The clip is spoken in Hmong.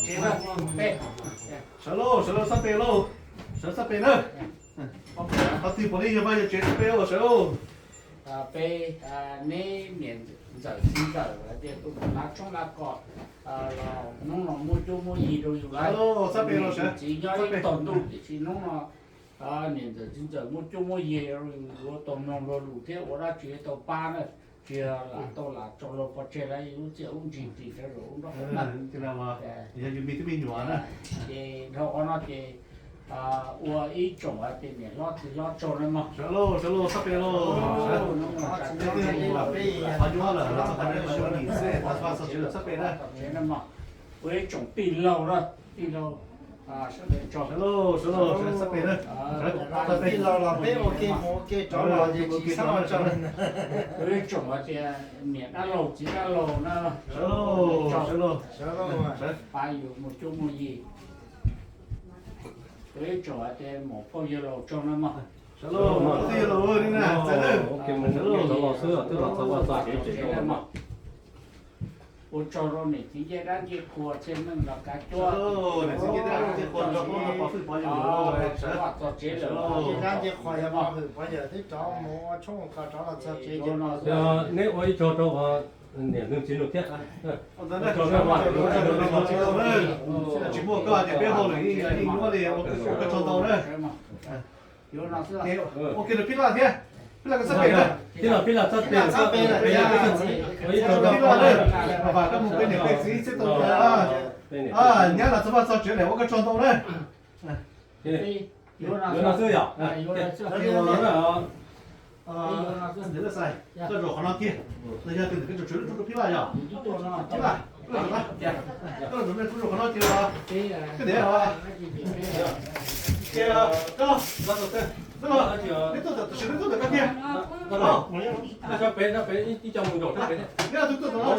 Sawv lauj, sawv lauj, sab pem lauj, sawv sab pem na. Qhov twg puav leej yog vaj yog tsev rau peb os, sawv lauj. Peb, neb niam ntxawm txiv ntxawm hais tias tus mus lav tshoob lav kos los hnub no muaj cuab muaj yig rau yus lawm. Sab pem lauj, sawv txiv nyob ib tog ntuj tiam sis hnub no niam ntxawm txiv ntxawm muaj cuab muaj yig rau yus, yuav tau mloog luag lus thiab ua dab tsi tau pab na. Tsis lam tau lam tso luag pov tseg lawm, yus lub txiaj lub ntsig ris sawv daws ua nroj na. Yog yus me tub me nyuam na. Ces dhau qhov no ces ua ib tsoom hais tias niam hlob txiv hlob tsaug na mog. Sawv lauj, sawv lauj, sab pem lauj. Qhov nyuaj lawm, los txog qhov no los ua nim xwb, tas vaj txog tsev lawm, sab pem na. Ua ib tsoom tij laug na, tij laug sawv daws tsaug. Sawv lauj, sawv lauj, sab pem na. Tij laug los peb ua ke mus ua ke rov los ces tsis xav ua tsaug. Ua ib tsoom hais tias niam dab laug txiv dab laug na. Sawv lauj, sawv lauj. Pab yus muaj cuab muaj yig. Ua ib tsoom hais tias maum phauj yawg laus tsaug na mog. Sawv lauj, maum phauj yawg laus li na, txawv na. Sawv lauj, sawv lauj, sawv lauj. Ua tsaug rau niam txiv ncej dab ncej qhua txhiaj meej los kav cuab. Niam txiv ncej dab ncej qhua tso pub no pov hwj pov yawg laus, sawv vaj txog tsev lawm. Ncej dab ncej qhua yog pov hwj pov yawg twb rov mus ua tshoob ua kos rov los txog tsev. Yog neb ua ib tsaug rau niam txiv no thiab. Tsis muaj koj ces peb hauj lwm yeej nyuaj li, ua koj tsaug ntau na. Ua ke rau phib laj thiab, phib laj koj sab pem na. Phib laj, phib laj sab pem, ua ib tsaug rau phib laj na. Vam koj mus peb niam peb txiv xwb tau. Nyab los txog vaj txog tsev lawm, ua koj tsaug ntau na. Yuav no xwb yom. Koj zaum qhov no kiag, los yog tus ntawm koj tseem tshuav lub rub rau phib laj yom. Phib laj, koj los zaum na, koj los zaum na, koj zaum qhov no kiag los. Koj niam, koj los, neb tuaj tam sim neb tuaj ntawm koj kiag. Neb tuaj tam no.